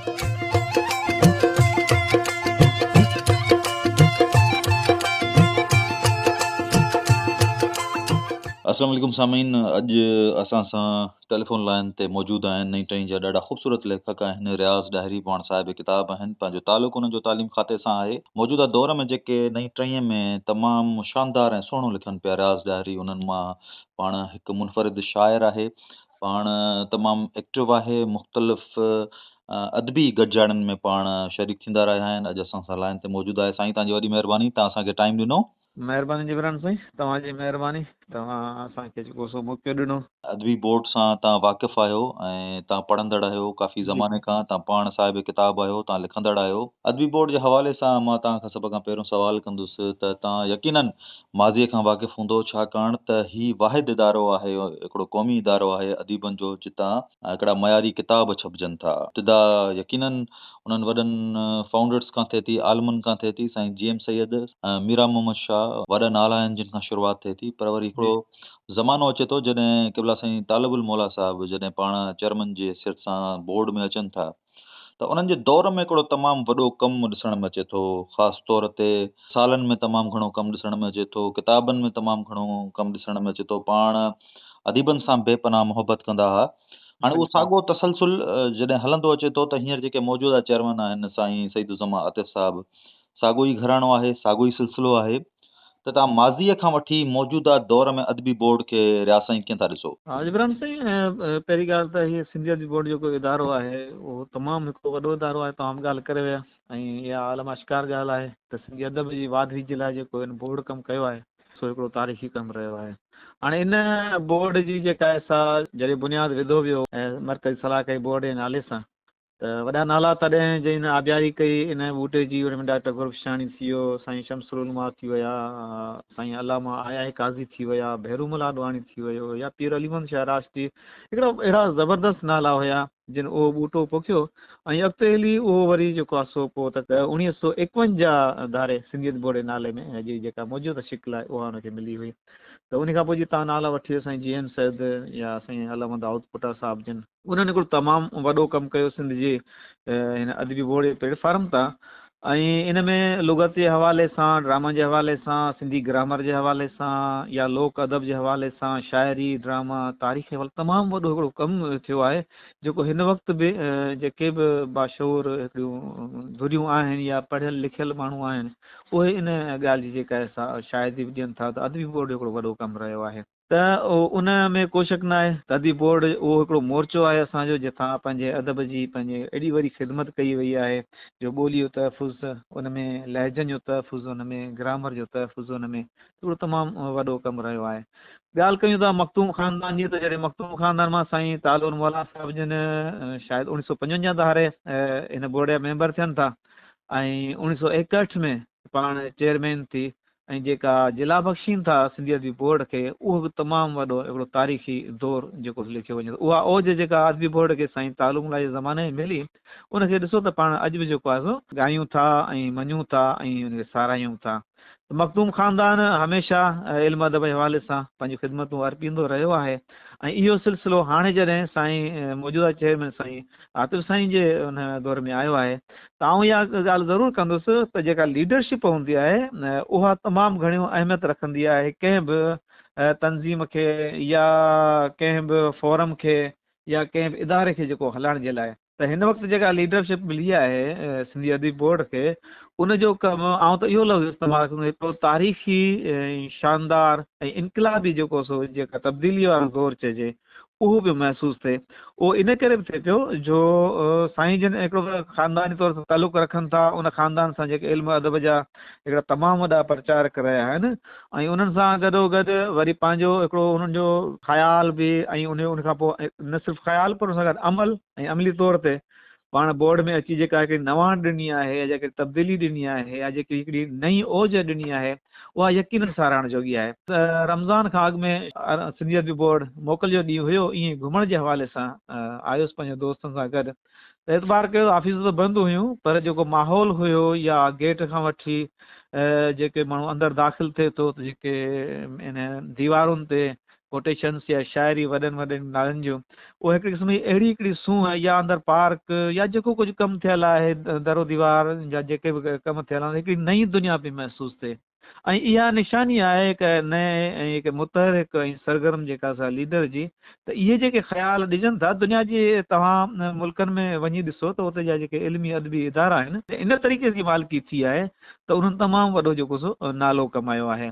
السلام عليڪم سامعين اڄ اسان سان ٽيليفون لائن تي موجود آهن نئين ٽهي جا ڏاڍا خوبصورت ليکڪ آهن رياض ڏاهري پاڻ صاحب ڪتاب آهن پنهنجو تعلق انهن جو تعليم کاتي سان آهي موجوده دور ۾ جيڪي نئين ٽهي ۾ تمام شاندار ۽ سهڻو لکن پيا رياض ڏاهري انهن مان پاڻ هڪ منفرد شاعر آهي پاڻ تمام ايڪٽو آهي مختلف ادبي گڏجاڻين ۾ پاڻ شريڪ ٿيندا رهيا آهن اڄ اسان سان لائن تي موجود آهي سائين توهان جي وڏي مهرباني توهان اسان کي ٽائيم ڏنو. مهرباني جبران سائين توهان جي مهرباني توهان اسان کي جيڪو سو موقعو ڏنو. ادبي بورڊ سان توهان واقف آهيو ۽ توهان پڙهندڙ آهيو ڪافي زماني کان توهان پاڻ صاحب ڪتاب آهيو توهان لکندڙ آهيو ادبي بورڊ جي حوالي سان مان توهان کان سڀ کان پهريون سوال ڪندس ته توهان يقينن ماضيء کان واقف هوندو، ڇاڪاڻ ته هي واحد ادارو آهي، هڪڙو قومي ادارو آهي اديبن جو جتان هڪڙا معياري ڪتاب ڇپجن ٿا. ابتدا يقيناً انهن وڏن فائونڊرز کان ٿئي ٿي، عالمن کان ٿئي ٿي، سائين جي ايم سيد، ميران محمد شاهه وڏا نالا آهن جن کان شروعات ٿئي ٿي، پر وري هڪڙو زمانو اچي ٿو جڏهن قبلا سائين طالب الموليٰ صاحب جڏهن پاڻ چيئرمن جي حيثيت سان بورڊ ۾ اچن ٿا ته انهن جي دور ۾ هڪڙو تمام وڏو ڪم ڏسڻ ۾ اچي ٿو، خاص طور تي سالن ۾ تمام گهڻو ڪم ڏسڻ ۾ اچي ٿو، ڪتابن ۾ تمام گهڻو ڪم ڏسڻ ۾ اچي ٿو، پاڻ اديبن سان بي پناهه محبت ڪندا هئا. هاڻي اهو ساڳو تسلسل جڏهن هلندو اچي ٿو ته هينئر جيڪي موجوده چيئرمين آهن سائين سعيد الزمان عاطف صاحب ساڳو ئي گهراڻو آهي، ساڳو ئي سلسلو آهي ته توهان ماضيء کان وٺي موجوده دور ۾ ادبي بورڊ کي رياض سائين ڪيئن ٿا ڏسو؟ ها جبران سائين پهرين ڳالهه ته هي سنڌي ادبي بورڊ جيڪو ادارو آهي اهو تمام هڪڙو وڏو ادارو آهي توهان به ڳالهه ڪري ويا ۽ اها عالم آشڪار ڳالهه آهي ته سنڌي ادب جي واڌ ويجهه لاء جيڪو هن بورڊ ڪم ڪيو آهي سو هڪڙو تاريخي ڪم رهيو آهي هاڻي ان بورڊ جي جيڪا آهي سا جڏهن بنياد وڌو ويو ۽ مرڪزي صلاحڪاري بورڊ جي نالي سان ته وڏا نالا تڏهن جن آبياري ڪئي ان ٻوٽي جي ان ۾ ڊاڪٽر گربخشاڻي ٿي ويو، سائين شمس العلماء ٿي ويا، سائين علامه آء آء قاضي ٿي ويا، ڀيرومل آڏواڻي ٿي ويو يا پير علي محمد شاهه راشدي هڪڙا اهڙا زبردست نالا هيا جن اهو ٻوٽو پوکيو ۽ اڳتي هلي اهو وري جيڪو آهي سو پوء ته 1951 ڌاري سنڌيت بورڊ جي نالي ۾ جي جيڪا موجوده شڪل آهي اها ان کي ملي هئي ته ان کان پوء جي تان نالا وٺي سائين جي ايم سيد يا سائين علامه دائود پوٽا صاحب جن انهن هڪڙو تمام وڏو ڪم ڪيو سنڌ جي هن ادبي بورڊ جي پليٽ فارم تان ۽ ان ۾ لغت جي حوالي سان، ڊرامن جي حوالي سان، سنڌي گرامر جي حوالي سان يا لوڪ ادب جي حوالي سان، شاعري، ڊراما، تاريخ جي حوالي تمام وڏو هڪڙو ڪم ٿيو آهي جيڪو هن وقت به جيڪي به باشعور هڪڙيون ڌريون آهن يا پڙهيل لکيل ماڻهو آهن اهي ان ڳالهه جي جيڪا آهي سا شاهدي به ڏين ٿا ته ادبي بورڊ جو هڪڙو وڏو ڪم رهيو آهي. ته ان ۾ ڪو شڪ ناهي ته ادبي بورڊ اهو هڪڙو مورچو آهي اسان جو جتان پنهنجي ادب جي پنهنجي ايڏي وڏي خدمت ڪئي وئي آهي جو ٻولي جو تحفظ ان ۾ لهجن جو تحفظ ان ۾ گرامر جو تحفظ ان ۾ هڪڙو تمام وڏو ڪم رهيو آهي. ڳالهه ڪيون ٿا مخدوم خاندان جي ته جڏهن مخدوم خاندان مان سائين طالب الموليٰ صاحب جن شايد 1955 ڌاري هن بورڊ جا ميمبر ٿين ٿا ۽ 1961 ۾ پاڻ چيئرمين ٿي ۽ جيڪا جلا بخشين ٿا سنڌي ادبي بورڊ کي اهو به تمام وڏو هڪڙو تاريخي دور جيڪو ليکيو وڃي ٿو اها اوج جيڪا ادبي بورڊ کي سائين تعلق ملاح جي زماني ۾ ملي ان کي ڏسو ته پاڻ اڄ به جيڪو آهي سو ڳايون ٿا ۽ مڃون ٿا ۽ ان کي ساراهيون ٿا ته مخدوم خاندان هميشه علم ادب جي حوالي سان پنهنجون خدمتون ارپيندو رهيو آهي ۽ اهو سلسلو هاڻي جڏهن سائين موجوده چيئرمين سائين عاطف سائين جي ان دور ۾ آيو آهي ته آئون اها ڳالهه ضرور ڪندس ته جيڪا ليڊرشپ هوندي آهي اها تمام گهڻيون اهميت رکندي آهي ڪنهن به تنظيم کي يا ڪنهن به فورم کي يا ڪنهن به اداري کي جيڪو هلائڻ جي لاء ته هن وقت جيڪا ليڊرشپ ملي آهي سنڌي ادبي بورڊ کي ان جو ڪم آئون ته اهو لفظ استعمال ڪندس هڪڙو تاريخي ۽ شاندار ۽ انقلابي جيڪو سو جيڪا تبديلي وارو دور چئجي اهو پيو محسوس ٿئي. اهو ان ڪري به ٿئي پيو جو سائين جن هڪڙو ته خانداني طور تي تعلق رکن ٿا، ان خاندان سان جيڪي علم ادب جا هڪڙا تمام وڏا پرچارڪ رهيا آهن ۽ انهن سان گڏوگڏ وري پنهنجو هڪڙو انهن جو خيال به ۽ ان ان کان پوء نه صرف خيال پر ان سان گڏ عمل ۽ عملي طور تي پاڻ بورڊ ۾ اچي جيڪا هڪڙي نواڻ ڏني آهي يا جيڪا تبديلي ڏني آهي يا جيڪي هڪڙي نئين اوج ڏني آهي اها يقينن ساراهڻ جوڳي آهي. رمضان کان اڳ ۾ سنڌي ادبي بورڊ موڪل جو ڏينهن هيو ائين گهمڻ جي حوالي سان آيس پنهنجي دوستن سان گڏ ته اعتبار ڪيو آفيسون ته بند هيون پر جيڪو ماحول هيو يا گيٽ کان وٺي جيڪي ماڻهو اندر داخل ٿئي ٿو ته جيڪي ان ديوارن تي ڪوٽيشنس يا شاعري وڏن وڏن نالن جون، اهو هڪڙي قسم جي اهڙي هڪڙي سونهن يا اندر پارڪ يا جيڪو ڪجهه ڪم ٿيل آهي، در و ديوار جا جيڪي به ڪم ٿيل آهن، هڪڙي نئين دنيا پئي محسوس ٿئي ۽ اها نشاني آهي هڪ نئين ۽ هڪ متحرڪ ۽ سرگرم جيڪا سا ليڊر جي ته اهي جيڪي خيال ڏجن ٿا، دنيا جي توهان ملڪن ۾ وڃي ڏسو ته اتي جا جيڪي علمي ادبي ادارا آهن، ان طريقي جي مالڪي ٿي آهي ته انهن تمام وڏو جيڪو سو نالو ڪمايو آهي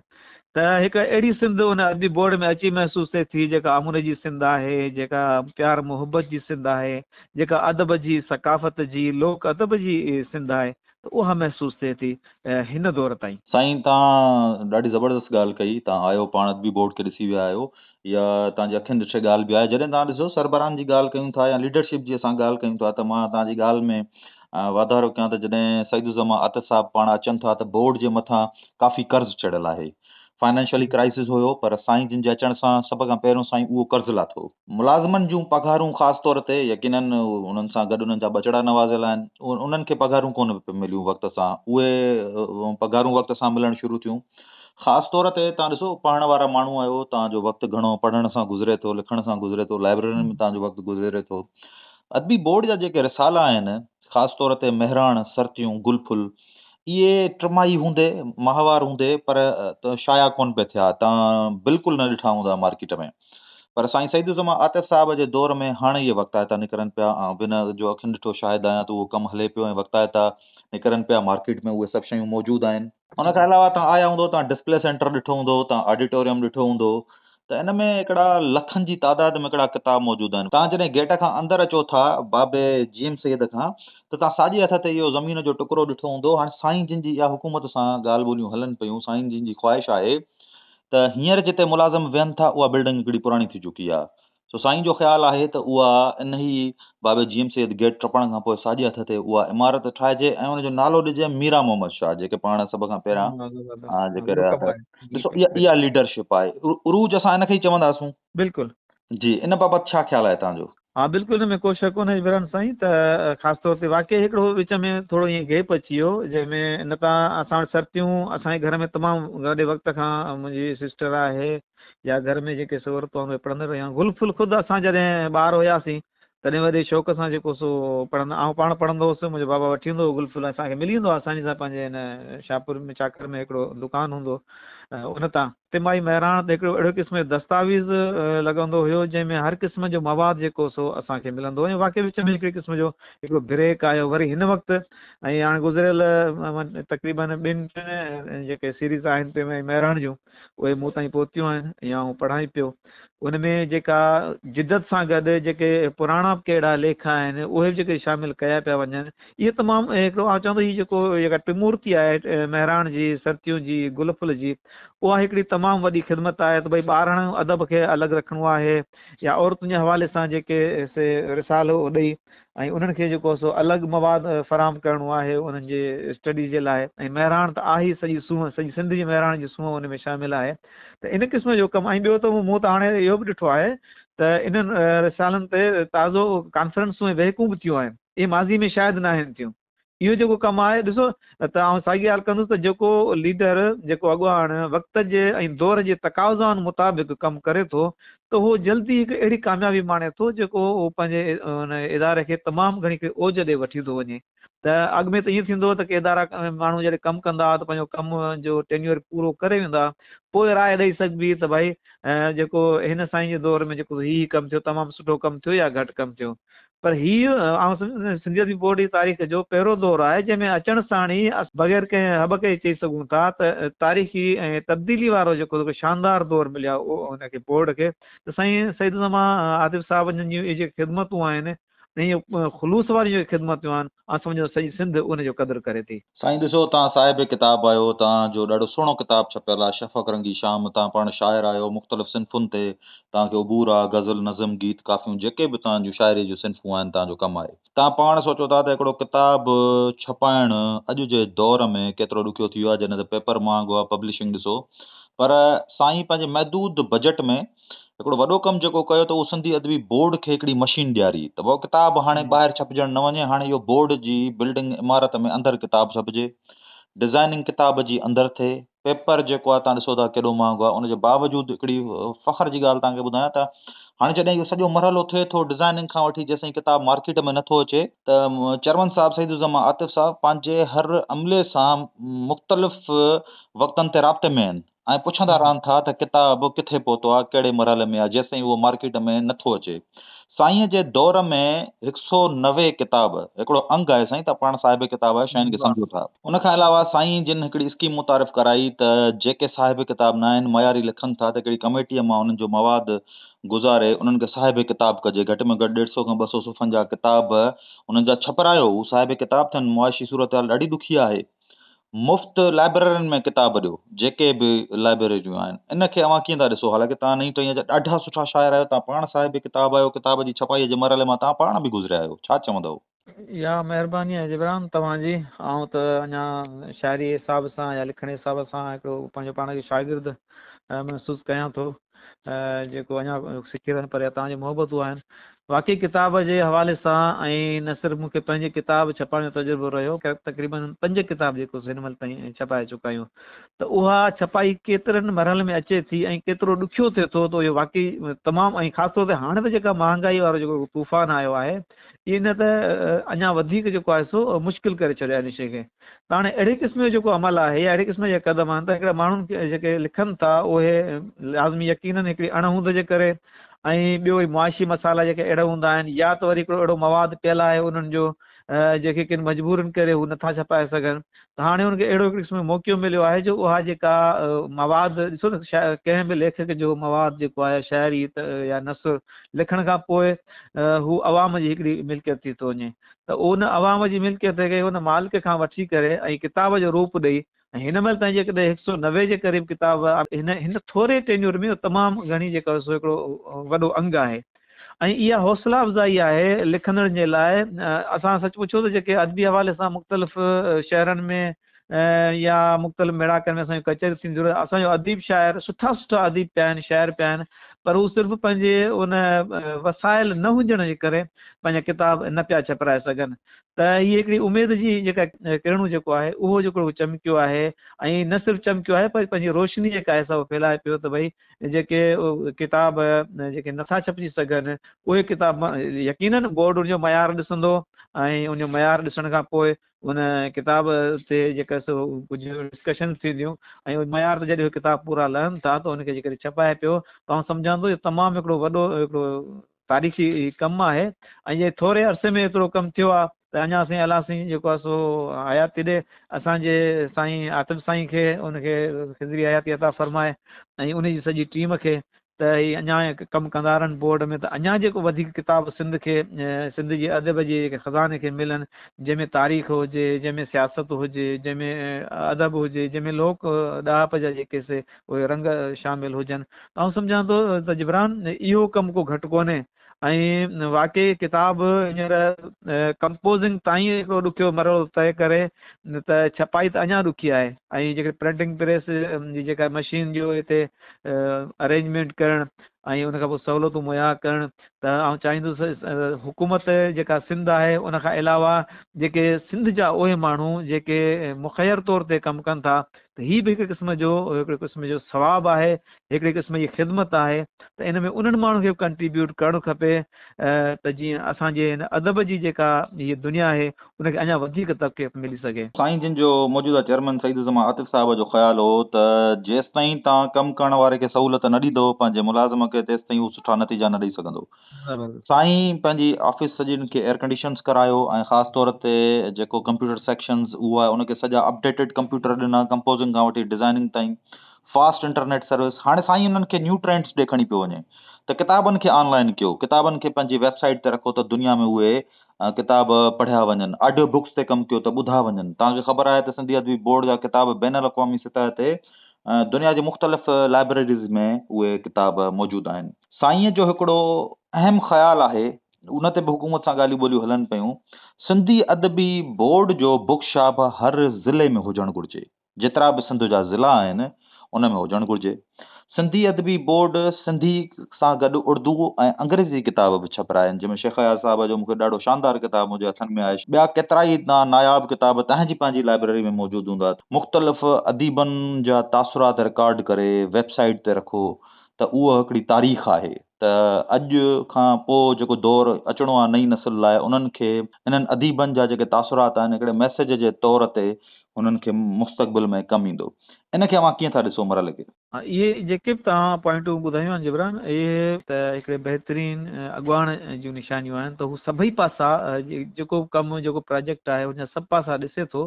ته هڪ اهڙي سنڌ ان ادبي بورڊ ۾ اچي محسوس ٿئي ٿي جيڪا امن جي سنڌ آهي، جيڪا پيار محبت جي سنڌ آهي، جيڪا ادب جي، ثقافت جي، لوڪ ادب جي سنڌ آهي ته اها محسوس ٿئي ٿي هن دور تائين. سائين توهان ڏاڍي زبردست ڳالهه ڪئي، توهان آيو پاڻ ادبي بورڊ کي ڏسي ويا آهيو يا توهان جي اکين ڏٺي ڳالهه به آهي. جڏهن توهان ڏسو سربراهن جي ڳالهه ڪيون ٿا يا ليڊرشپ جي اسان ڳالهه ڪيون ٿا ته مان توهان جي ڳالهه ۾ واڌارو ڪيان ته جڏهن سعيد الزمان عاطف صاحب پاڻ اچن ٿا ته بورڊ جي مٿان ڪافي قرض چڙهيل آهي، فائنانشلي ڪرائسز هيو پر سائين جن جي اچڻ سان سڀ کان پهريون سائين اهو قرض لاٿو. ملازمن جون پگهارون خاص طور تي يقينن انهن سان گڏ انهن جا ٻچڙا نوازيل آهن انهن کي پگهارون ڪونه مليون وقت سان، اهي پگهارون وقت سان ملڻ شروع ٿيون. خاص طور تي توهان ڏسو پڙهڻ وارا ماڻهو آهيو، توهان جو وقت گهڻو پڙهڻ سان گذري ٿو، لکڻ سان گذري ٿو، لائبريرين ۾ توهان جو وقت گذري ٿو. ادبي بورڊ جا جيڪي رسالا آهن خاص طور تي مهراڻ، سرتيون، گل ڦل اهي ٽماهي هوندي، ماهوار هوندي پر شايع ڪونه پئي ٿيا، توهان بلڪل نه ڏٺا هوندا مارڪيٽ ۾. پر سائين سعيد الزمان عاطف صاحب جي دور ۾ هاڻي اهي وقتائتا نڪرن پيا. آئون به ان جو اکين ڏٺو شاهد آهيان ته اهو ڪم هلي پيو ۽ وقتائتا نڪرن پيا، مارڪيٽ ۾ اهي سڀ شيون موجود آهن. ان کان علاوه توهان آيا هوندو، توهان ڊسپلي سينٽر ڏٺو هوندو، توهان آڊيٽوريم ڏٺو هوندو ته ان ۾ هڪڙا لکن جي تعداد ۾ هڪڙا ڪتاب موجود آهن. توهان جڏهن گيٽ کان اندر اچو ٿا بابي جي ايم سيد کان ته توهان ساڄي هٿ تي اهو زمين جو ٽڪرو ڏٺو هوندو. هاڻي سائين جن جي اها حڪومت سان ڳالهه ٻولهيون هلن پيون، سائين جن جي خواهش آهي ته هينئر جتي ملازم ويهن ٿا اها بلڊنگ هڪڙي پراڻي ٿي چڪي آهي. سو سائين جو خيال آهي ته اها انهي بابي جي ايم سيد گيٽ ٽپڻ کان پوء ساڄي هٿ تي اها عمارت ٺاهجي ۽ ان جو نالو ڏجي ميران محمد شاهه جيڪي پاڻ سڀ کان پهريان جيڪي رهيا ته ڏسو اها ليڊرشپ آهي، عروج اسان ان کي ئي چونداسون. بلڪل. جي ان بابت ڇا خيال آهي توهان جو؟ ها بلڪل ان ۾ ڪو شڪ ڪونهي عمران سائين ته خاص طور تي واقعي هڪڙو وچ ۾ ٿورو ائين گيپ اچي ويو جنهن ۾ نه ته اسان وٽ سرتيون اسان جي گهر ۾ تمام وڏي وقت کان منهنجي سسٽر آهي يا گهر ۾ جيڪي سو عورتون آهن اهي پڙهندڙ رهيون. گل ڦل خود اسان جڏهن ٻار هياسين تڏهن وڏي شوق سان جيڪو سو پڙهندا، آئون پاڻ پڙهندو هوس، منهنجو بابا وٺي ايندو هو گل ڦل اسان کي ملي ويندو هو آساني سان پنهنجي هن شاهپور ۾ چاڪر ۾ هڪڙو دڪان هوندو هو ان تان. ٽماهي مهراڻ تي هڪڙو اهڙو قسم جو دستاويز لڳندو هيو جنهن ۾ هر قسم جو مواد جيڪو سو اسان کي ملندو هو ۽ واقعي وچ ۾ هڪڙي قسم جو هڪڙو بريڪ آيو وري هن وقت ۽ هاڻي گذريل تقريبن ٻن ٽن جيڪي سيريز آهن ٽماهي مهراڻ جون اهي مون تائين پهتيون آهن ۽ آئون پڙهان ئي پيو. ان ۾ جيڪا جدت سان گڏ جيڪي پراڻا به ڪهڙا ليک آهن اهي به جيڪي شامل ڪيا پيا وڃن اهي تمام هڪڙو آئون چوان ٿو هي جيڪو جيڪا ٽمورتي آهي مهراڻ جي سرتيون جي گل ڦل جي اها هڪڙي تمام وڏي خدمت آهي ته ڀئي ٻاراڻو ادب کي الڳ رکڻو آهي يا عورتن جي حوالي سان جيڪي سي رسالو ڏئي ۽ انهن کي جيڪو سو الڳ مواد فراهم ڪرڻو آهي انهن جي اسٽڊي جي لاء ۽ مهراڻ ته آهي ئي سڄي سونهن سڄي سنڌ جي مهراڻ جي سونهن ان ۾ شامل آهي ته ان قسم جو ڪم ۽ ٻيو ته مون ته هاڻي اهو به ڏٺو آهي ته انهن رسالن تي تازو ڪانفرنسون ۽ ويهڪون به ٿيون آهن اهي ماضي ۾ شايد ناهن ٿيون اهو جيڪو ڪم آهي ڏسو ته آئون ساڳي ڳالهه ڪندس ته جيڪو ليڊر جيڪو اڳواڻ وقت جي ۽ دور جي تقاضائن مطابق ڪم ڪري ٿو ته هو جلدي هڪ اهڙي ڪاميابي ماڻي ٿو جيڪو هو پنهنجي ان اداري کي تمام گهڻي هڪڙي اوج ڏي وٺي ٿو وڃي ته اڳ ۾ ته ائين ٿيندو هو ته ڪي ادارا ماڻهو جڏهن ڪم ڪندا هئا ته پنهنجو ڪم جو ٽينيور پورو ڪري ويندا هئا پوء راء ڏئي سگهبي ته ڀائي جيڪو هن سائين جي دور ۾ جيڪو هي ڪم ٿيو تمام سٺو ڪم ٿيو يا گهٽ ڪم ٿيو پر هيء آئون سمجهان ٿو سنڌي ادبي بورڊ جي تاريخ جو پهريون دور آهي، جنهن ۾ اچڻ ساڻ ئي بغير ڪنهن هٻڪ جي چئي سگهون ٿا ته تاريخي ۽ تبديلي وارو جيڪو هڪ شاندار دور مليو آهي ان کي بورڊ کي ته سائين سيد الزمان عاطف صاحب جن جون اهي جيڪي خدمتون آهن ۽ اهي خلوص واريون جيڪي خدمتون آهن آئون سمجهان ٿو سڄي سنڌ ان جو قدر ڪري ٿي. سائين ڏسو توهان صاحب ڪتاب آهيو توهان جو ڏاڍو سهڻو ڪتاب ڇپيل آهي شفق رنگي شام توهان پاڻ شاعر آهيو مختلف صنفن تي توهان کي عبور آهي غزل نظم گيت ڪافيون جيڪي به توهان جون شاعري جون صنفون آهن توهان جو ڪم آهي توهان پاڻ سوچو ٿا ته هڪڙو ڪتاب ڇپائڻ اڄ جي دور ۾ ڪيترو ڏکيو ٿي ويو آهي جڏهن ته پيپر مهانگو آهي پبلشنگ ڏسو پر سائين پنهنجي محدود بجيٽ ۾ هڪڙو وڏو ڪم جيڪو ڪيو ته اهو سنڌي ادبي بورڊ کي هڪڙي مشين ڏياري ته بابا ڪتاب هاڻي ٻاهر ڇپجڻ نه وڃي هاڻي اهو بورڊ جي بلڊنگ عمارت ۾ اندر ڪتاب ڇپجي ڊزائننگ ڪتاب جي اندر ٿئي. پيپر جيڪو آهي توهان ڏسو ٿا ڪيڏو مهانگو آهي ان جي باوجود هڪڙي فخر جي ڳالهه توهان کي ٻڌايان ته هاڻي جڏهن اهو سڄو مرحلو ٿئي ٿو ڊزائننگ کان وٺي جيستائين ڪتاب مارڪيٽ ۾ نٿو اچي ته چيئرمن صاحب سعيد الزمان عاطف صاحب پنهنجي هر عملي سان مختلف وقتن تي رابطي ۾ آهن ۽ پڇندا رهن ٿا ته ڪتاب ڪٿي پهتو آهي، ڪهڙي مرحلي ۾ آهي، جيستائين اهو مارڪيٽ ۾ نٿو اچي. سائينء جي دور ۾ هڪ سو 90 ڪتاب، هڪڙو انگ آهي سائين، توهان پاڻ صاحب ڪتاب آهيو، شين کي سمجهو ٿا. ان کان علاوه سائين جن هڪڙي اسڪيم متعارف ڪرائي ته جيڪي صاحب ڪتاب نه آهن، معياري لکن ٿا ته هڪڙي ڪميٽيء مان انهن جو مواد گذاري انهن کي صاحب ڪتاب ڪجي، گهٽ ۾ گهٽ ڏيڍ سو کان 200 صفحن جا ڪتاب انهن جا ڇپرايو، هو صاحب ڪتاب ٿين، معاشي صورتحال ڏاڍي ڏکي آهي. مفت لائبريرين ۾ ڪتاب ڏيو، جيڪي به لائبريريون آهن، ان کي اوهان ڪيئن ٿا ڏسو؟ حالانڪه توهان نئين ٽهيء جا ڏاڍا سٺا شاعر آهيو، توهان پاڻ صاحب ڪتاب آهيو، ڪتاب جي ڇپائيء جي مرحلي مان توهان پاڻ به گذريا آهيو، ڇا چوندؤ؟ اها مهرباني آهي جبران توهان جي، آئون ته اڃا شاعريء جي حساب سان يا لکڻ جي حساب سان هڪڙو پنهنجو پاڻ کي شاگرد محسوس ڪيان ٿو. جيڪو اڃا سکي رهيو پر توهان جون محبتون آهن واقعي ڪتاب جي حوالي سان ۽ نه صرف مون کي پنهنجي ڪتاب ڇپائڻ جو تجربو رهيو تقريبن 5 ڪتاب جيڪو هن مهل تائين ڇپائي چڪا آهيون ته اها ڇپائي ڪيترن مرحلن ۾ اچي ٿي ۽ ڪيترو ڏکيو ٿئي ٿو ته اهو واقعي تمام ۽ خاص طور تي هاڻي ته جيڪا مهانگائي وارو جيڪو طوفان آيو آهي ان ته اڃا وڌيڪ جيڪو آهي سو مشڪل ڪري ڇڏيو آهي ان شيء کي ته هاڻي اهڙي قسم جو جيڪو عمل آهي يا اهڙي قسم جا قدم آهن ته هڪڙا ماڻهن کي جيڪي لکن ٿا اهي لازمي يقينن هڪڙي اڻ هوند جي ڪري ۽ ٻيو وري معاشي مسئلا جيڪي اهڙا هوندا آهن يا ته وري هڪڙو اهڙو مواد پيل آهي انهن جو جيڪي ڪن مجبورين ڪري هو نٿا ڇپائي سگهن ته هاڻي انهن کي اهڙو هڪڙي قسم جو موقعو مليو آهي جو اها جيڪا مواد ڏسو نه ڪنهن به ليکڪ جو مواد جيڪو آهي شاعري يا نثر لکڻ کان پوء هو عوام جي هڪڙي ملڪيت ٿي ٿو وڃي ته ان عوام جي ملڪيت کي ان مالڪ کان وٺي ڪري ۽ ڪتاب جو روپ ڏئي ۽ هن مهل تائين جيڪڏهن هڪ سو 90 جي قريب ڪتاب هن هن ٿوري ٽينيور ۾ تمام گهڻي جيڪا سو هڪڙو وڏو انگ آهي ۽ اها حوصلا افزائي آهي لکندڙن جي لاء. اسان سچ پڇو ته جيڪي ادبي حوالي سان مختلف شهرن ۾ يا مختلف ميڙاڪن ۾ اسان جون ڪچهريون ٿينديون رهن، اسان جو اديب شاعر سٺا سٺا اديب پيا آهن، شاعر پيا آهن، پر هو صرف پنهنجي ان وسائل نه هجڻ جي ڪري پنهنجا ڪتاب نه پيا ڇپرائي سگهن ته هي هڪڙي اميد جي جيڪا ڪرڻو جيڪو آهي اهو جيڪو چمڪيو آهي ۽ نه صرف چمڪيو آهي پر پنهنجي روشني جيڪا آهي سا ڦهلائي پيو ته ڀئي جيڪي ڪتاب جيڪي نٿا ڇپجي سگهن اهي ڪتاب يقينن بورڊ ان جو معيار ڏسندو ۽ ان جو معيار ڏسڻ کان پوء ان ڪتاب تي جيڪا سو ڪجهه ڊسڪشنز ٿينديون ۽ معيار تي جڏهن اهي ڪتاب پورا لهن ٿا ته ان کي جيڪڏهن ڇپائي پيو ته آئون سمجهان ٿو اهو تمام هڪڙو وڏو هڪڙو تاريخي ڪم آهي ۽ جي ٿوري عرصي ۾ ايترو ڪم ٿيو آهي ته اڃا سائين الله سائين جيڪو آهي سو حياتي ڏي اسان جي سائين عاطف سائين کي ان کي خضري حياتي عطا فرمائي ۽ ان جي سڄي ٽيم کي ته هي اڃا ڪم ڪندا رهن بورڊ ۾ ته اڃا جيڪو وڌيڪ ڪتاب سنڌ کي سنڌ جي ادب جي جيڪي خزاني کي ملن جنهن ۾ تاريخ هجي جنهن ۾ سياست هجي جنهن ۾ ادب هجي جنهن ۾ لوڪ ڏاهپ جا جيڪي سي اهي رنگ شامل هجن ته آئون سمجهان ٿو ته جبران اهو ڪم ڪو گهٽ ڪونهي ۽ واقعي ڪتاب هينئر ڪمپوزنگ تائين هڪڙو ڏکيو مرحلو طئي ڪري ته ڇپائي ته اڃا ڏکي آهي ۽ جيڪي پرنٽنگ پريس جي جيڪا مشين جو هتي ارينجمينٽ ڪرڻ ۽ ان کان پوء سهولتون مهيا ڪرڻ ته آئون چاهيندس حڪومت جيڪا سنڌ آهي ان کان علاوه جيڪي سنڌ جا اهي ماڻهو جيڪي مخير طور تي ڪم ڪن ٿا ته هي به هڪ قسم جو هڪڙي قسم جو ثواب آهي هڪڙي قسم جي خدمت آهي ته ان ۾ انهن ماڻهن کي به ڪنٽريبيوٽ ڪرڻ کپي ته جيئن اسان جي هن ادب جي جيڪا هيء دنيا آهي ان کي اڃا وڌيڪ تقويت ملي سگهي. سائين جن جو موجوده چيئرمين سعيد الزمان عاطف صاحب جو خيال هو ته جيستائين توهان ڪم ڪرڻ واري کي سهولت نه ڏيندؤ پنهنجي ملازم کي تيستائين هو سٺا نتيجا نه ڏئي سگهندو. سائين پنهنجي آفيس سڄين کي ايئر ڪنڊيشنز ڪرايو ۽ خاص طور تي جيڪو ڪمپيوٽر سيڪشنز اهو آهي ان کي سڄا اپڊيٽيڊ ڪمپيوٽر ڏنا ڪمپوزنگ کان وٺي ڊزائننگ تائين فاسٽ انٽرنيٽ سروس هاڻي سائين انهن کي نيو ٽرينڊس ڏي کڻي پيو وڃي ته ڪتابن کي آن لائن ڪيو ڪتابن کي پنهنجي ويب سائيٽ تي رکو ته دنيا ۾ اهي ڪتاب پڙهيا وڃن آڊيو بڪس تي ڪم ڪيو ته ٻڌا وڃن توهان کي خبر آهي ته سنڌي ادبي بورڊ جا ڪتاب بين الاقوامي سطح تي دنيا جي مختلف لائبريريز ۾ اهي ڪتاب موجود آهن سائينء جو هڪڙو اهم خيال آهي، ان تي به حڪومت سان ڳالهيون ٻولهيون هلن پيون، سنڌي ادبي بورڊ جو بڪ شاپ هر ضلعي ۾ هجڻ گهرجي، جيترا به سنڌ جا ضلعا آهن، ان ۾ هجڻ گهرجي. سنڌي ادبي بورڊ سنڌي سان گڏ اردو ۽ انگريزي ڪتاب به ڇپرايا آهن، جنهن ۾ شيخ اياز صاحب جو مون کي ڏاڍو شاندار ڪتاب منهنجي هٿن ۾ آهي. ٻيا ڪيترائي ناياب ڪتاب توهان جي پنهنجي لائبريري ۾ موجود هوندا. مختلف اديبن جا تاثرات رڪارڊ ڪري ويب سائيٽ تي رکو ته اهو هڪڙي تاريخ آهي ته اڄ کان پوء جيڪو دور اچڻو آهي نئين نسل لاء انهن کي انهن اديبن جا جيڪي تاثرات آهن هڪڙي ميسيج جي طور تي انهن کي مستقبل ۾ ڪم ايندو. ان کي اوهان ڪيئن ٿا ڏسو مرحلي کي؟ اهي جيڪي به توهان پوائنٽون ٻڌايون آهن جبران، اهي ته هڪڙي بهترين اڳواڻ جون نشانيون آهن ته هو سڀئي پاسا جيڪو به ڪم جيڪو پراجيڪٽ آهي ان جا سڀ پاسا ڏسي ٿو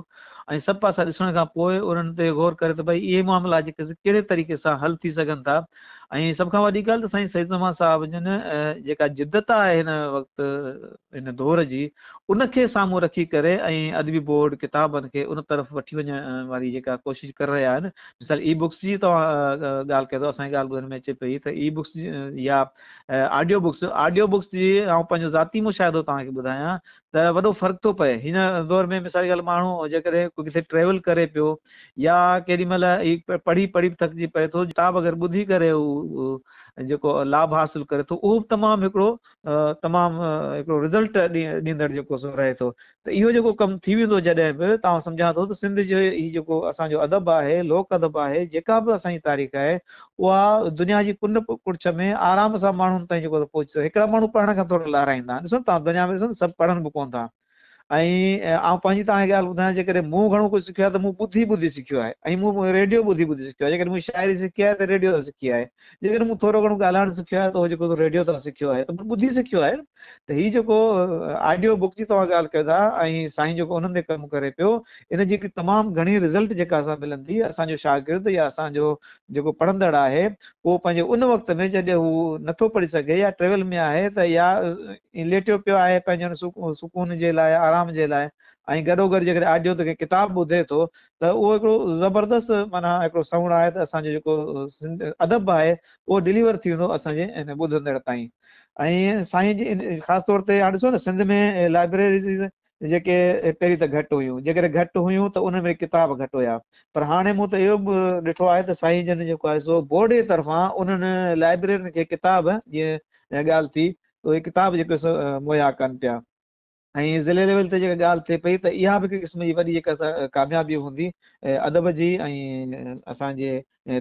۽ سڀ پاسا ڏسڻ کان پوء انهن تي غور ڪري ته ڀئي اهي معاملا جيڪي ڪهڙي طريقي سان حل ٿي سگهن ٿا ۽ سڀ کان وڏي ڳالهه ته سائين سيد زمان صاحب جن جيڪا جدت آهي هن وقت هن دور جي ان کي سامهون رکي ڪري ۽ ادبي بورڊ ڪتابن کي ان طرف وٺي وڃڻ واري جيڪا ڪوشش ڪري رهيا آهن مثال اي بڪس جي توهان ڳالهه ڪئي ته اسان کي ڳالهه ٻڌڻ ۾ اچي پئي ته اي بڪس يا آڊيو بڪس، آڊيو بڪس جي آئون پنهنجو ذاتي مشاهدو توهان کي ٻڌايان ته وڏو فرق ٿو پئي هن دور ۾ مثال جي ڳالهه ماڻهو جيڪڏهن ڪٿي ٽريول ڪري پيو يا ڪيڏي مهل هي پڙهي پڙهي به ٿڪجي پئي ٿو ڪتاب اگر ٻڌي ڪري هو جيڪو لاڀ حاصل ڪري ٿو اهو به تمام هڪڙو تمام هڪڙو رزلٽ ڏيندڙ جيڪو سو رهي ٿو ته اهو جيڪو ڪم ٿي ويندو جڏهن به ته آئون سمجهان ٿو ته سنڌ جو هي جيڪو اسان جو ادب آهي، لوڪ ادب آهي، جيڪا به اسان جي تاريخ آهي اها دنيا جي ڪنڊ ڪڙڇ ۾ آرام سان ماڻهن تائين جيڪو پهچي ٿو. هڪڙا ماڻهو پڙهڻ کان ٿورو لهرائيندا آهن، ڏسو نه توهان دنيا ۾ ڏسو نه سڀ پڙهن به ڪونه ٿا ۽ آئون پنهنجي توهان کي ڳالهه ٻڌايان جيڪڏهن مون گهڻو ڪجهه سکيو آهي ته مون ٻڌي ٻڌي سکيو آهي ۽ مون ريڊيو ٻڌي ٻڌي سکيو آهي، جيڪڏهن مون شاعري سکي آهي ته ريڊيو تان سکي آهي. جيڪڏهن مون ٿورو گهڻو ڳالهائڻ سکيو آهي ته اهو جيڪو ريڊيو تان سکيو آهي ته مون ٻڌي سکيو آهي ته هي جيڪو آڊيو بڪ جي توهان ڳالهه ڪيو ٿا ۽ سائين جيڪو انهن تي ڪم ڪري پيو ان جي هڪ تمام گهڻي رزلٽ جيڪا اسان ملندي اسان جو شاگرد يا اسان جو جيڪو پڙهندڙ آهي اهو پنهنجي ان وقت ۾ جڏهن هو نٿو پڙهي سگهي يا ٽريول ۾ آهي ته يا ليٽيو پيو آهي پنهنجي سڪون جي لاء آرام جي لاء ۽ گڏوگڏ جيڪڏهن آڊيو تي ڪنهن ڪتاب ٻڌي ٿو ته اهو هڪڙو زبردست معنيٰ هڪڙو سوڻ آهي ته اسان جو جيڪو سنڌ ادب آهي اهو ڊليور ٿي ويندو اسان جي ان ٻڌندڙ تائين ۽ سائين جي خاص طور تي هاڻي ڏسو نه سنڌ ۾ لائبريريز جيڪي پهرين ته گهٽ هيون جيڪڏهن گهٽ هيون ته انهن ۾ ڪتاب گهٽ هيا پر هاڻي مون ته اهو به ڏٺو آهي ته سائين جن جيڪو آهي سو بورڊ جي طرفان انهن لائبريرين کي ڪتاب جيئن ڳالهه ٿي ته اهي ڪتاب جيڪو سو مهيا ڪن پيا ۽ ضلعي ليول تي جيڪا ڳالهه ٿئي پئي ته اها به هڪ قسم جي وڏي جيڪا ڪاميابي هوندي ادب جي ۽ اسان جي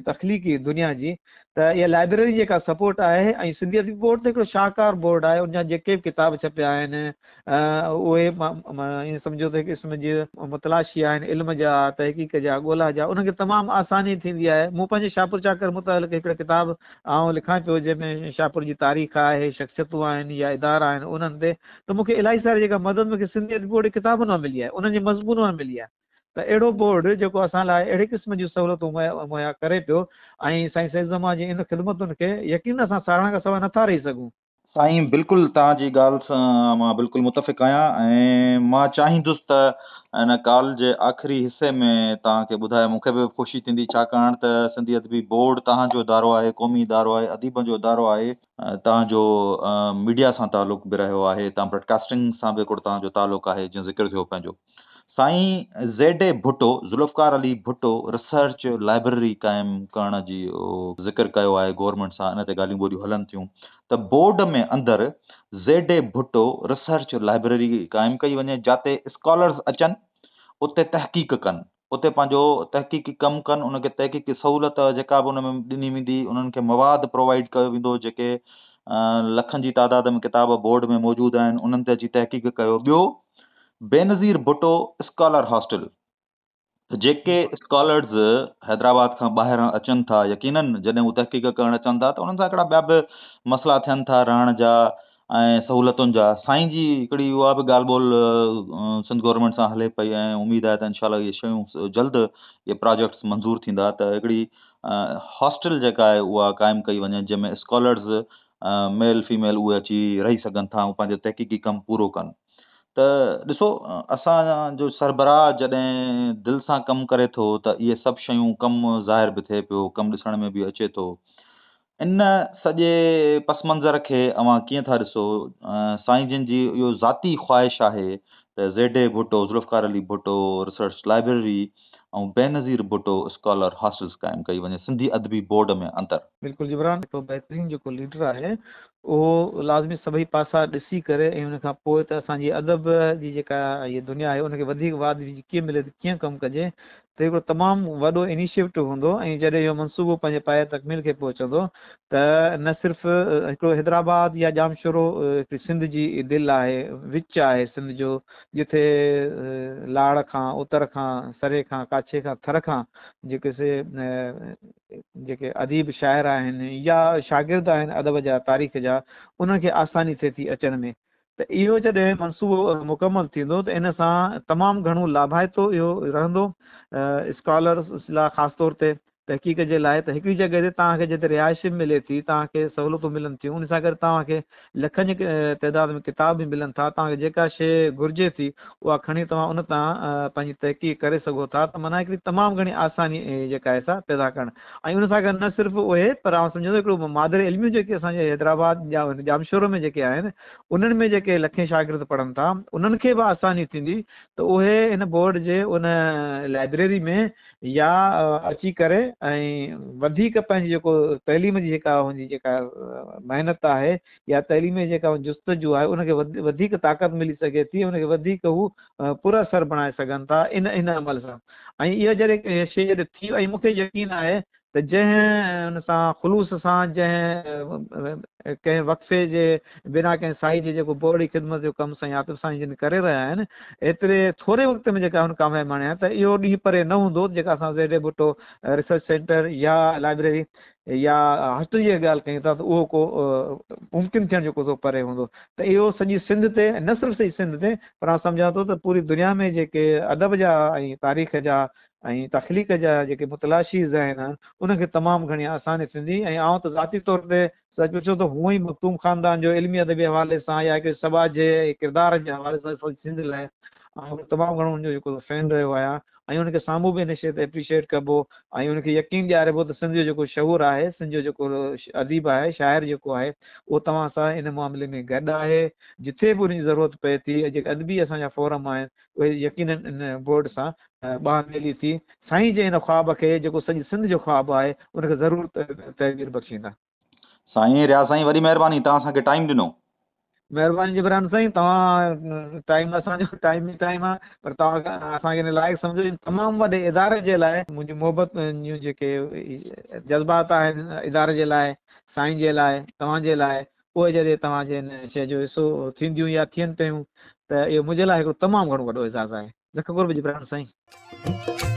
تخليقي دنيا جي ته اها لائبريري جيڪا سپورٽ آهي ۽ سنڌي ادبي بورڊ ته هڪڙو شاهڪار بورڊ آهي ان جا جيڪي به ڪتاب ڇپيا آهن اهي ائين سمجهو ته هڪ قسم جي متلاشي آهن علم جا تحقيق جا ڳولا جا انهن کي تمام آساني ٿيندي آهي مون پنهنجي شاهپور چاڪر متعلق هڪڙو ڪتاب آئون لکان پيو جنهن ۾ شاهپور جي تاريخ آهي شخصيتون آهن يا ادارا آهن انهن تي ته مون کي الاهي ساري جيڪا مدد مون کي سنڌي ادبي بورڊ جي ڪتابن مان ملي آهي، انهن جي مضمونن مان ملي آهي ته اهڙو بورڊ جيڪو اسان لاء اهڙي قسم جون سهولتون مهيا ڪري پيو ۽ سائين سيد زمان جي ان خدمتن کي يقينن اسان ساراهڻ کان سواء نٿا رهي سگهون. سائين بلڪل توهان جي ڳالهه سان مان بلڪل متفق آهيان ۽ مان چاهيندس ته ان ڪال جي آخري حصي ۾ توهان کي ٻڌائي مون کي به خوشي ٿيندي ڇاڪاڻ ته سنڌي ادبي بورڊ توهان جو ادارو آهي قومي ادارو آهي اديبن جو ادارو آهي توهان جو ميڊيا سان تعلق به رهيو آهي توهان براڊڪاسٽنگ سان به هڪڙو توهان جو تعلق آهي جيئن ذڪر ٿيو پنهنجو سائين Z A Bhutto Zulfiqar Ali Bhutto research library قائم ڪرڻ جي ذڪر ڪيو آهي گورنمينٽ سان ان تي ڳالهيون ٻولهيون هلن ٿيون ته بورڊ ۾ اندر Z A Bhutto research library قائم ڪئي وڃي جاتي اسڪالرز اچن اتي تحقيق ڪن اتي پنهنجو تحقيقي ڪم ڪن ان کي تحقيقي سهولت جيڪا به ان ۾ ڏني ويندي انهن کي مواد پرووائيڊ ڪيو ويندو جيڪي لکن جي تعداد ۾ ڪتاب بورڊ ۾ موجود آهن انهن تي اچي تحقيق ڪيو ٻيو بينظير ڀٽو اسڪالر هاسٽل جيڪي اسڪالرز حيدرآباد کان ٻاهران اچن ٿا يقينن جڏهن هو تحقيق ڪرڻ اچن ٿا ته انهن سان هڪڙا ٻيا به مسئلا ٿين ٿا رهڻ جا ۽ سهولتن جا سائين جي هڪڙي اها به ڳالهه ٻولهه سنڌ گورنمينٽ سان هلي پئي ۽ اميد آهي ته انشاء الله اهي شيون جلد اهي پراجيڪٽس منظور ٿيندا ته هڪڙي هاسٽل جيڪا آهي اها قائم ڪئي وڃي جنهن ۾ اسڪالرز ميل فيميل اهي اچي رهي سگهن ٿا ۽ پنهنجو تحقيقي ڪم پورو ڪن ته ڏسو اسان جو سربراهه جڏهن دل سان ڪم ڪري ٿو ته اهي سڀ شيون ڪم ظاهر به ٿئي پيو ڪم ڏسڻ ۾ به اچي ٿو ان سڄي پس منظر کي اوهان ڪيئن ٿا ڏسو؟ سائين جن جي اهو ذاتي خواهش آهي ته Z A Bhutto, Zulfiqar Ali Bhutto research library ۽ Benazir Bhutto scholar hostels قائم ڪئي وڃي سنڌي ادبي بورڊ ۾ اندر. بلڪل جبران هڪڙو بهترين جيڪو ليڊر آهي اهو لازمي سڀئي پاسا ڏسي ڪري ۽ ان کان پوء ته اسان جي ادب جي جيڪا هيء دنيا آهي ان کي وڌيڪ واڌ ويجهه ڪيئن ملي ته ڪيئن ڪم ڪجي ته هڪڙو تمام وڏو انيشيٽو هوندو ۽ جڏهن اهو منصوبو پنهنجي پايه تڪميل کي پهچندو ته نه صرف هڪڙو حيدرآباد يا ڄامشورو هڪڙي سنڌ جي دل آهي وچ آهي سنڌ جو جتي لاڙ کان اتر کان سري کان ڪاڇي کان ٿر کان جيڪي سي جيڪي اديب شاعر آهن يا شاگرد آهن ادب جا تاريخ جا انهن کي آساني ٿئي ٿي اچڻ ۾ ته اهو جڏهن منصوبو مڪمل ٿيندو ته ان سان تمام گهڻو لاڀائتو اهو رهندو اسڪالرس لاء خاص طور تي تحقيق جي لاء ته هڪڙي جڳهه تي توهان کي جتي رهائش به ملي ٿي توهان کي سهولتون ملن ٿيون ان سان گڏ توهان کي لکن جي تعداد ۾ ڪتاب به ملن ٿا توهان کي جيڪا شيء گهرجي ٿي اها کڻي توهان ان تان پنهنجي تحقيق ڪري سگهو ٿا ته معنيٰ هڪڙي تمام گهڻي آساني جيڪا آهي سا پيدا ڪرڻ ۽ ان سان گڏ نه صرف اهي پر آئون سمجهان ٿو هڪڙو مادر علميون جيڪي اسان جي حيدرآباد يا ڄامشورو ۾ جيڪي آهن انهن ۾ جيڪي لکين شاگرد پڙهن ٿا انهن کي به آساني ٿيندي ته اهي ان بورڊ جي ان لائبريري ۾ يا اچي ڪري ۽ وڌيڪ پنهنجي جيڪو تعليم جي جيڪا هن جي جيڪا محنت آهي يا تعليم جي جيڪا جستجو آهي ان کي وڌيڪ طاقت ملي سگهي ٿي ان کي وڌيڪ هو پر اثر بڻائي سگهن ٿا ان ان عمل سان ۽ اها جڏهن شيء جڏهن ٿي ۽ مون کي يقين آهي ته جنهن ان سان خلوص سان جنهن ڪنهن وقفي جي بنا ڪنهن سائي جي جيڪو بورڊي خدمت جو ڪم سائين عاطف سائين جن ڪري رهيا آهن ايتري ٿوري وقت ۾ جيڪا هن ڪاميابي ماڻي آهي ته اهو ڏينهن پري نه هوندو جيڪا اسان Z A Bhutto research centre يا لائبريري يا هاسٽل جي ڳالهه ڪيون ٿا ته اهو ڪو ممڪن ٿيڻ جو ڪو ٿو پري هوندو ته اهو سڄي سنڌ تي نه صرف سڄي سنڌ تي پر آئون سمجهان ٿو ته پوري دنيا ۾ جيڪي ادب جا ۽ تاريخ جا ۽ تخليق جا جيڪي متلاشي ذهن آهن انهن کي تمام گهڻي آساني ٿيندي ۽ آئون ته ذاتي طور تي سچ پڇو ته هونئن ئي مخدوم خاندان جو علمي ادبي حوالي سان يا هڪڙي سٻاجهي ڪردار جي حوالي سان سڄي سنڌ لاء آئون تمام گهڻو ان جو جيڪو فين رهيو آهيان ۽ ان کي سامهون به ان شيء تي اپريشيئيٽ ڪبو ۽ ان کي يقين ڏياربو ته سنڌ جو جيڪو شعور آهي، سنڌ جو جيڪو اديب آهي، شاعر جيڪو آهي، اهو توهان سان ان معاملي ۾ گڏ آهي، جٿي به ان جي ضرورت پئي ٿي، جيڪي ادبي اسان جا فورم آهن، اهي يقينن ان بورڊ سان ٻانهن ٻيلي ٿي سائين جي ان خواب کي جيڪو سڄي سنڌ جو خواب آهي، ان کي ضرور تعبير بخشيندا. سائين رياض سائين وڏي مهرباني توهان اسان کي ٽائيم ڏنو. مهرباني جبران سائين توهان ٽائيم اسان جو ٽائيم ئي ٽائيم آ پر توهان اسان کي ان لائق سمجهو ان تمام وڏي اداري جي لاء منهنجي محبت جون جيڪي جذبات آهن اداري جي لاء سائين جي لاء توهان جي لاء اهي جڏهن توهان جي ان شيء جو حصو ٿينديون يا ٿين پيون ته اهو منهنجي لاء هڪڙو تمام گهڻو وڏو اعزاز آهي لک قرب جبران سائين.